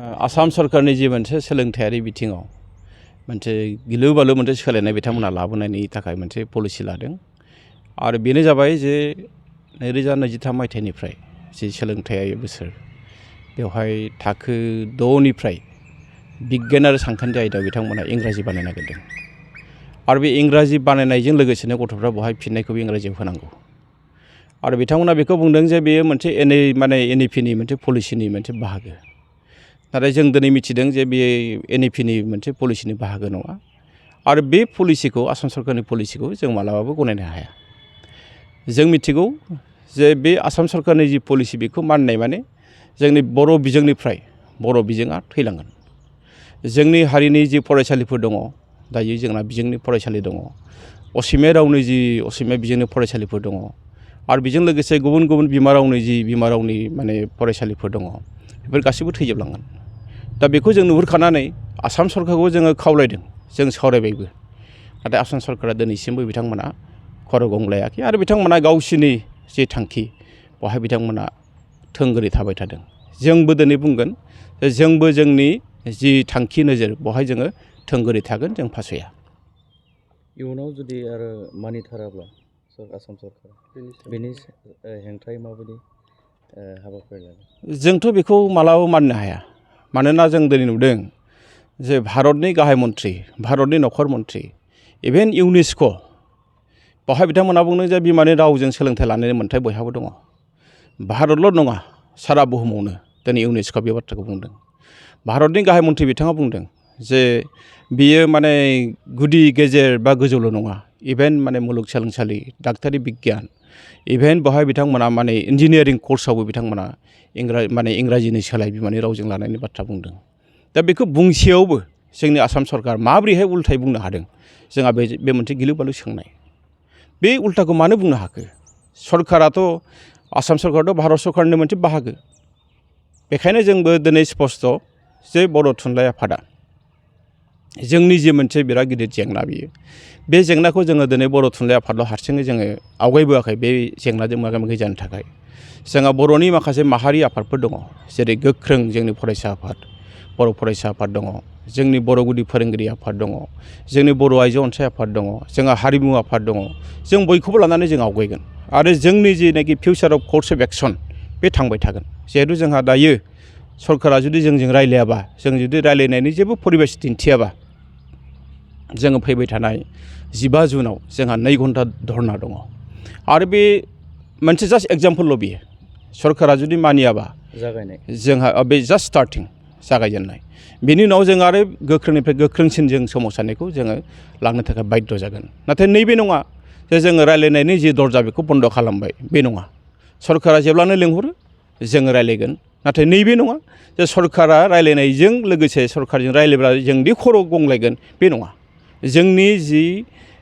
आसाम सरकारनि जि मोनसे सोलोंथायारि बिथिङाव मोनसे गिलु बालु मोनसे सोलायनाय बिथांमोना लाबोनायनि थाखाय मोनसे पलिसि लादों आरो बेनो जाबाय जे 2023 मायथाइनिफ्राय जि सोलोंथायारि बोसोर बेवहाय थाखो 6 निफ्राय बिगियान आरो सानखान्थि आयदायाव बिथांमोना इंराजि बानायनो नागिरदों आरो बे इंराजि बानायनायजों लोगोसेनो गथ'फ्रा बेवहाय फिननायखौबो इंराजियाव होनांगौ आरो बिथांमोना बेखौ बुंदों जे बेयो मोनसे एनइपिनि मोनसे पलिसिनि मोनसे बाहागो नाथाय जों दिनै मिथिदों जे बे एनइपिनि मोनसे पलिसिनि बाहागो नङा आरो बे पलिसिखौ आसाम सरकारनि पलिसिखौ जों मालाबाबो गनायनो हाया। जों मिथिगौ जे बे आसाम सरकारनि जि पलिसि बेखौ मानिनाय माने जोंनि बर' बिजोंनिफ्राय बर' बिजोङा थैलांगोन। जोंनि हारिनि जि फरायसालिफोर दङ दायो जोंना बिजोंनि फरायसालि दङ असमिया रावनि जि असमिया बिजोंनि फरायसालिफोर दङ आरो बेजों लोगोसे गुबुन गुबुन बिमा रावनि माने फरायसालिफोर दङ बेफोर गासैबो थैजोबलांगोन। दा बेखौ जों नुहुरखानानै आसाम सरकारखौ जोङो खावलायदों जों सावरायबायबो नाथाय आसाम सरकारा दिनैसिमबो बिथांमोना खर' गंलायाखै आरो बिथांमोना गावसिनि जि थांखि बेवहाय बिथांमोना थोंगोरै थाबाय थादों। जोंबो दिनै बुंगोन जोंबो जोंनि जि थांखि नोजोर बेवहाय जोङो थोंगोरै थागोन जों फासया। इयुनाव जुदि आरो मानिथाराब्ला आसाम सरकारा बेनि हेंथायै माबायदि हाबाफारि लागोन? जोंथ' बेखौ मालाबाबो मानिनो हाया मानोना जों दिनै नुदों जे भारतनि गाहाय मन्थ्रि भारतनि नखर मन्थ्रि इभेन इउनेस्क' बेवहाय बिथांमोना बुंदों जे बिमानि रावजों सोलोंथाइ लानायनि मोन्थाय बयहाबो दङ। भारतल' नङा सारा बुहुमावनो दिनै इउनेस्क'आ बे बाथ्राखौ बुंदों। भारतनि गाहाय मन्थ्रि बिथाङा बुंदों जे बियो माने गुदि गेजेर बा गोजौल' नङा इभेन माने मुलुगसोलोंसालि डाक्टारि बिगियान इभेन बेवहाय बिथांमोना माने इन्जिनियारिं कर्सआवबो बिथांमोना इंराजिनि सोलाय बिमानि रावजों लानायनि बाथ्रा बुंदों। दा बेखौ बुंसेयावबो जोंनि आसाम सरकार माबोरैहाय उल्थाय बुंनो हादों जोंहा बे मोनसे गिलु बालु सोंनाय। बे उल्थाखौ मानो बुंनो हाखो? सरकाराथ' आसाम सरकाराथ' भारत सरकारनि मोनसे बाहागो। बेखायनो जोंबो दिनै स्पस्ट' जे बर' थुनलाइ आफादा जोंनि जे मोनसे बिराद गिदिर जेंना बियो बे जेंनाखौ जोङो दिनै बर' थुनलाइ आफादल' हारसिङै जोङो आवगायबोआखै बे जेंनाजों मोगा मोगि जानो थाखाय। जोंहा बर'नि माखासे माहारि आफादफोर दङ जेरै गोख्रों जोंनि फरायसा आफाद बर' फरायसा आफाद दङ जोंनि बर' गुदि फोरोंगिरि आफाद दङ जोंनि बर' आइजो अनसाय आफाद दङ जोंहा हारिमु आफाद दङ जों बयखौबो लानानै जों आवगायगोन आरो जोंनि जिनाखि future of course of action बे थांबाय थागोन। जिहेथु जोंहा दायो सरकारा जुदि जोंजों रायलायाबा जों जुदि रायलायनायनि जेबो परिबेस दिन्थियाबा जोङो फैबाय थानाय 15 जुनाव जोंहा 2 घन्टा धरना दङ आरो बे मोनसे जास्ट एग्जाम्पलल' बियो सरकारा जुदि मानियाबा जोंहा बे जास्ट स्टार्टिं जागायजेननाय बेनि उनाव जों आरो गोख्रोंनिफ्राय गोख्रोंसिन जों सोमावसारनायखौ जोङो लांनो थाखाय बाध्य जागोन। नाथाय नैबे नङा जे जोङो रायलायनायनि जि दरजा बेखौ बन्द' खालामबाय बे नङा। सरकारा जेब्लानो लेंहरो जोङो रायलायगोन नाथाय नैबे नङा जे सरकारा रायलायनायजों लोगोसे सरकारजों रायलायब्ला जोंदि खर' गंलायगोन बे नङा। जोंनि जि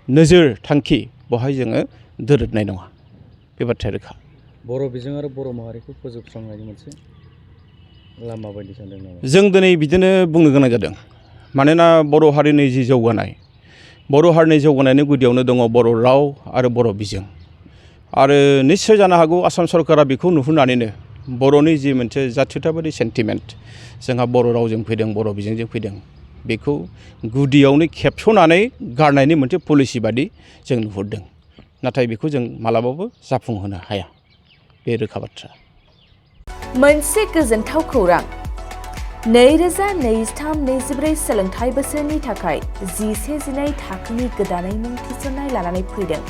नोजोर थांखि बेवहाय जोङो दोरोदनाय नङा बे बाथ्राया रोखा। बर' बिजों आरो बर' माहारिखौ फोजोबस्रांनायनि मोनसे लामा बायदि सानदों नामा? जों दिनै बिदिनो बुंनो गोनां जादों मानोना बर' हारिनि जि जौगानाय बर' हारिनि जौगानायनि गुदियावनो दङ बर' राव आरो बर' बिजों आरो निस्सय जानो हागौ आसाम सरकारा बेखौ नुहुरनानैनो बर'नि जि मोनसे जाथियताबादि सेन्टिमेन्ट जोंहा बर' रावजों फैदों बर' बिजोंजों फैदों बेखौ गुदियावनो खेबस'नानै गारनायनि मोनसे पलिसि बादि जों नुहुरदों। नाथाय बेखौ जों मालाबाबो जाफुंहोनो हाया बे रोखा बाथ्रा। मोनसे गोजोनथाव खौरां 2023-24 सोलोंथाइ बोसोरनि थाखाय 11-12 थाखोनि गोदानै मुं थिसननाय लानानै फैदों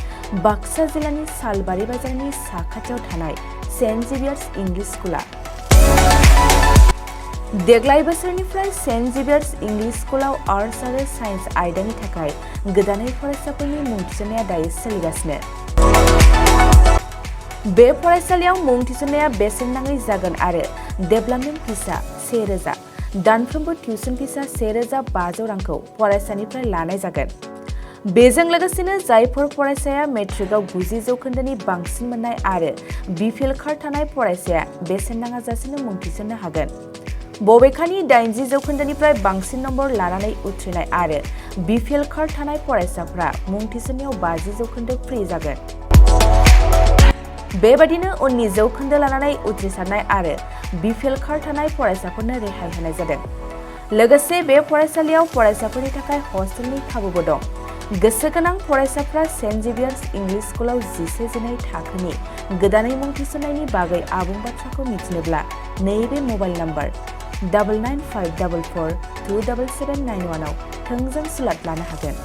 बाक्सा जिल्लानि सालबारि बाजारनि साखाथियाव थानाय सेन्ट जेभियार्स इंलिश स्कुला। देग्लाय बोसोरनिफ्राय सेन्ट जेभियार्स इंलिश स्कुलाव आर्ट्स आरो साइन्स आयदानि थाखाय गोदानै फरायसाफोरनि मुं थिसननाया दायो सोलिगासिनो। बे फरायसालियाव मुं थिसननाया बेसेन नाङै जागोन आरो डेभेलपमेन्ट फिसा 1000 दानफ्रोमबो टिउसन फिसा 1500 रांखौ फरायसानिफ्राय लानाय जागोन। बेजों लोगोसेनो जायफोर फरायसाया मेट्रिकआव 90 जौखोन्दोनि बांसिन मोननाय आरो बिपिएल कार्ड थानाय फरायसाया बेसेन नाङाजासेनो मुं थिसननो हागोन। बबेखानि 80 जौखोन्दोनिफ्राय बांसिन नम्बर लानानै उथ्रिनाय आरो बिपिएल कार्ड थानाय फरायसाफ्रा मुं थिसननायाव 50 जौखोन्दो फ्रि जागोन। बेबादिनो उननि जौखोन्दो लानानै उथ्रिसारनाय आरो बिफिएल कार्ड थानाय फरायसाफोरनो रेहाय होनाय जादों। लोगोसे बे फरायसालियाव फरायसाफोरनि थाखाय हस्टेलनि खाबुबो दं। गोसो गोनां फरायसाफ्रा सेन्ट जेभियार्स इंलिश स्कुलाव 11-12 थाखोनि गोदानै मुं थिसननायनि बागै आबुं बाथ्राखौ मिथिनोब्ला नैबे मबाइल नाम्बार 9954427791 आव थोंजों सुलाद लानो हागोन।